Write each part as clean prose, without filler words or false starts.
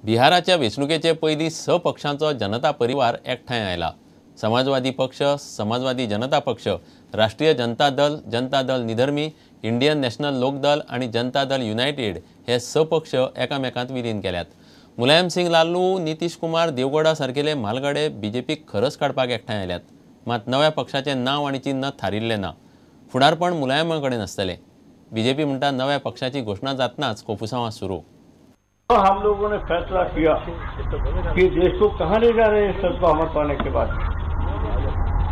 बिहाराच्या वेंचणुकेचे पयलीं 6 पक्षांचो जनता परिवार एकठांय आयला. समाजवादी पक्ष, समाजवादी जनता पक्ष, राष्ट्रीय जनता दल, जनता दल निधर्मी, इंडियन नॅशनल लोकदल आनी जनता दल युनायटेड हे 6 पक्ष एकामेकांत विलीन केल्यात. मुलायम सिंग लालू, नितीश कुमार, देवगौडा सारकेले म्हालगडे बीजेपीक खरस काडपाक एकठांय आयल्यात. मात नव्या पक्षाचें नांव आनी चिन्ह थारिल्लें ना. फुडारपण मुलायमा कडेन आसतलें. बीजेपी म्हणटा नव्या पक्षाची घोशणा जातनाच कोफुसांवां सुरू. तो हम लोगों ने फैसला किया कि देश को कहाँ ले जा रहे हैं सबको अमर पाने के बाद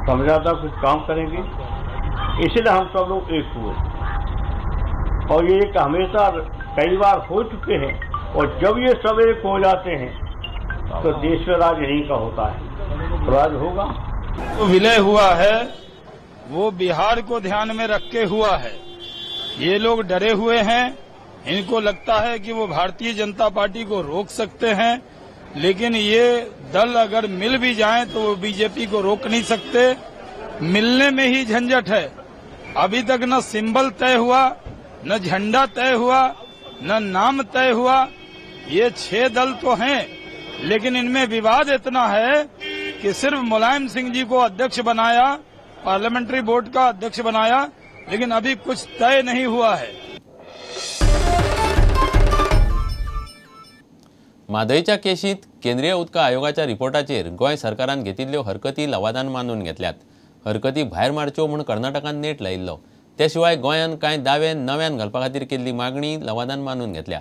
समझाता कुछ काम करेंगे, इसलिए हम सब लोग एक हुए। और ये एक हमेशा कई बार हो चुके हैं और जब ये सब एक हो जाते हैं तो देश में राज यहीं का होता है, राज होगा। तो विलय हुआ है वो बिहार को ध्यान में रख के हुआ है। ये लोग डरे हुए हैं, इनको लगता है कि वो भारतीय जनता पार्टी को रोक सकते हैं, लेकिन ये दल अगर मिल भी जाएं तो वो बीजेपी को रोक नहीं सकते। मिलने में ही झंझट है। अभी तक न सिंबल तय हुआ, न झंडा तय हुआ, न नाम तय हुआ। ये 6 दल तो हैं, लेकिन इनमें विवाद इतना है कि सिर्फ मुलायम सिंह जी को अध्यक्ष बनाया, पार्लियामेंट्री बोर्ड का अध्यक्ष बनाया, लेकिन अभी कुछ तय नहीं हुआ है। म्हादयच्या केशींत केंद्रीय उदका आयोगाच्या रिपोर्टाचेर गोंय सरकारान घेतिल्ल्यो हरकती लवादान मानून घेतल्यात. हरकती भायर मारच्यो म्हूण कर्नाटकान नेट लायिल्लो. ते शिवाय गोंयान कांय दावे नव्यान घालपा खातीर केल्ली मागणी लवादान मानून घेतल्या.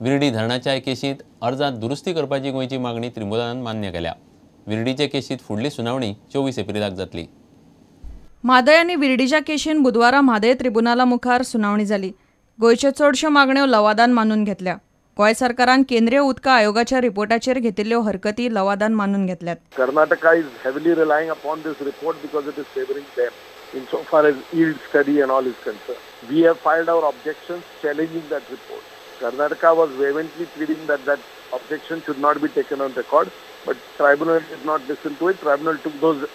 विर्डी धरणाच्या केशींत अर्जांत दुरुस्ती करपाची गोंयची मागणी त्रिबुनालान मान्य केल्या. विर्डीचे केशींत फुडली सुनावणी 24 एप्रिलाक जातली. म्हादय आनी विर्डीच्या केशीन बुधवारा म्हादय त्रिबुनाला मुखार सुनावणी जाली. गोंयच्यो चडश्यो मागण्यो लवादान मानून घेतल्या. गोंय सरकारान केंद्रीय उदका आयोगाच्या रिपोर्टाचेर घेतिल्ल्यो हरकती लवादान मानून घेतल्यात. Karnataka is heavily relying upon this report because it is favouring them in so far as yield study and all is concerned. We have filed our objections challenging that report. Karnataka was vehemently pleading that that objection should not be taken on record, but tribunal did not listen to it. Tribunal took those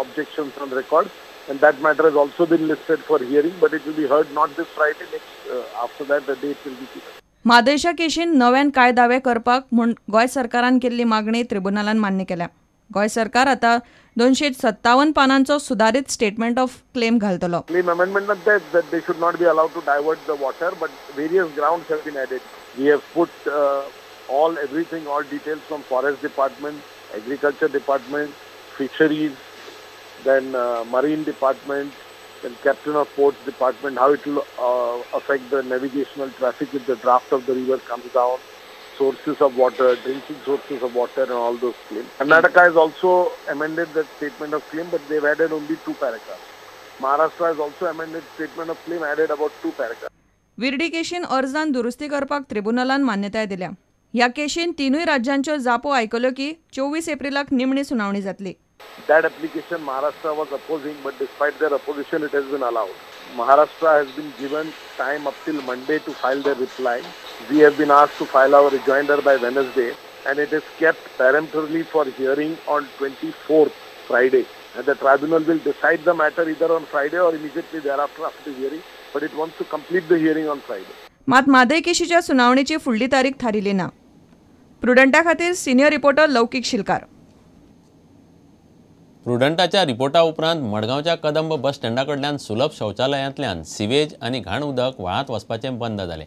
objections on record, and that matter has also been listed for hearing, but it will be heard not this Friday, next after that the date will be given. म्हादयच्या केशीन नव्यान कांय दावे करपाक म्हूण गोंय सरकारान केल्ली मागणी त्रिबुनालान मान्य केल्या. गोंय सरकार आता 257 पानांचो सुदारीत स्टेटमेंट ऑफ क्लेम घालतलो. Claim amendment that they should not be allowed to divert the water, but various grounds have been added. We have put all everything, all details from forest department, agriculture department, fisheries, then marine department, then captain of ports department, how it will affect the navigational traffic if the draft of the river comes down, sources of water, drinking sources of water and all those claims. Karnataka has also amended that statement of claim, but they've added only 2 paragraphs. Maharashtra has also amended statement of claim, added about 2 paragraphs. Virdi केशीन अर्जान दुरुस्ती करपाक त्रिबुनालान मान्यताय दिल्या. ह्या केशीन 3 राज्यांच्यो जापो आयकल्यो की 24 एप्रिलाक निमणी सुनावणी जातली. That application Maharashtra was opposing, but despite their opposition, it has been allowed. Maharashtra has been given time up till Monday to file their reply. We have been asked to file our rejoinder by Wednesday, and it is kept peremptorily for hearing on 24th Friday. And the tribunal will decide the matter either on Friday or immediately thereafter after the hearing, but it wants to complete the hearing on Friday. मात म्हादय केशीच्या सुनावणीची फुडली तारीख थारिल्ली ना. प्रुडंटा खातीर senior reporter लौकीक शिलकार. प्रुडंटाच्या रिपोर्टा उपरांत मडगांवच्या कदंब बस स्टँडा कडल्यान सुलभ शौचालयांतल्यान सिवेज आनी घाण उदक व्हाळांत वचपाचें बंद जालें.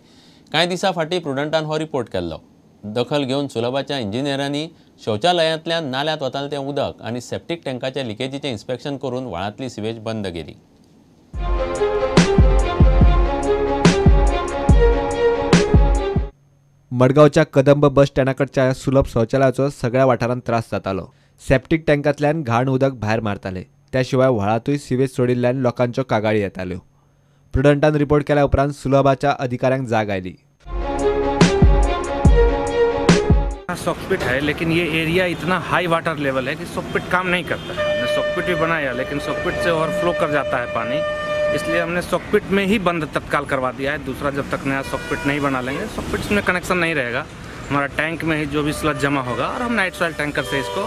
कांय दिसां फाटीं प्रुडंटान हो रिपोर्ट केल्लो. दखल घेवन सुलभाच्या इंजिनियरांनी शौचालयांतल्यान नाल्यांत वतालें तें उदक आनी सेप्टीक टँकाच्या लिकेजीचें इन्स्पेक्शन करून व्हाळांतली सिवेज बंद केली. मडगांवच्या कदंब बस स्टँडाकडच्या सुलभ शौचालयाचो सगळ्या वाठारांत त्रास जातालो. सेप्टीक टँकांतल्यान घाण उदक भायर मारताले. त्या शिवाय व्हाळांतूय सिवेज सोडिल्ल्यान लोकांच्यो कागाळी येताल्यो. प्रुडंटान रिपोर्ट केल्या उपरांत सुलभाच्या अधिकाऱ्यांक जाग आयली. सोकपिट है, लेकिन ये एरिया इतना हाई वाटर लेवल है कि सोकपिट काम नहीं करता है. हमने सोकपिट भी बनाया, लेकिन सोकपिट से ओवरफ्लो कर जाता है पानी, इसलिए हमने सोकपिट में ही बंद तत्काल करवा दिया है. दूसरा, जब तक नया सोकपिट नहीं बना लेंगे, सोकपिट में कनेक्शन नहीं रहेगा. हमारा टैंक में ही जो भी स्लज जमा होगा और हम नाइट सॉइल टैंकर से इसको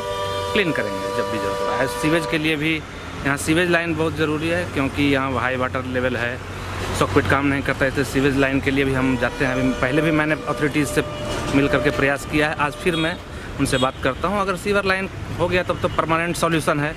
क्लीन करेंगे जब भी जरूरत है. सीवेज के लिए भी यहाँ सीवेज लाइन बहुत ज़रूरी है, क्योंकि यहाँ हाई वाटर लेवल है. सोकपिट काम नहीं करता, इसलिए सीवेज लाइन के लिए भी हम जाते हैं। अभी पहले भी मैंने अथॉरिटीज़ से मिल करके प्रयास किया है, आज फिर मैं उनसे बात करता हूँ। अगर सीवर लाइन हो गया तब तो परमानेंट सॉल्यूशन है।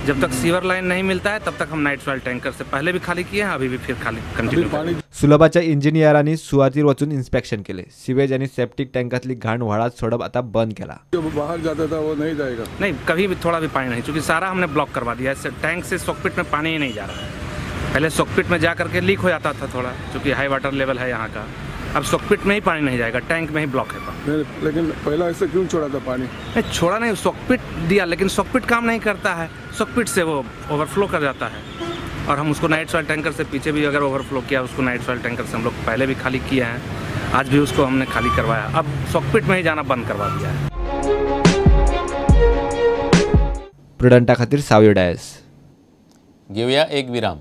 जब तक सीवर लाइन नहीं मिलता है तब तक हम नाइट सॉइल टैंकर से पहले भी खाली किए हैं, अभी भी फिर खाली कंटिन्यू। सुलभाच्या इंजिनियरांनी सुवातीर वचून इन्स्पेक्शन केले। सिवेज आणि सेप्टिक टँकातली घाण व्हाळात सोडप आता बंद केला। जो बाहर जाता था वो नहीं जाएगा? नहीं, कभी भी थोड़ा भी पानी नहीं, क्योंकि सारा हमने ब्लॉक करवा दिया है। टैंक से सोकपिट में पानी ही नहीं जा रहा है। पहले सोकपिट में जा करके लीक हो जाता था थोड़ा, क्योंकि हाई वाटर लेवल है यहाँ का। अब सोकपिट में ही पानी नहीं जाएगा, टैंक में ही ब्लॉक है पानी। लेकिन पहला ऐसे क्यों छोड़ा था पानी? नहीं छोड़ा नहीं, सोकपिट दिया, लेकिन सोकपिट काम नहीं करता है। सोकपिट से वो ओवरफ्लो कर जाता है और हम उसको नाइट सॉइल टैंकर से पीछे भी अगर ओवरफ्लो किया, उसको नाइट सॉइल टैंकर से हम लोग पहले भी खाली किए हैं, आज भी उसको हमने खाली करवाया। अब सोकपिट में ही जाना बंद करवा दिया है। प्रुडंटा खातीर सावयो डायस। घेऊया एक विराम।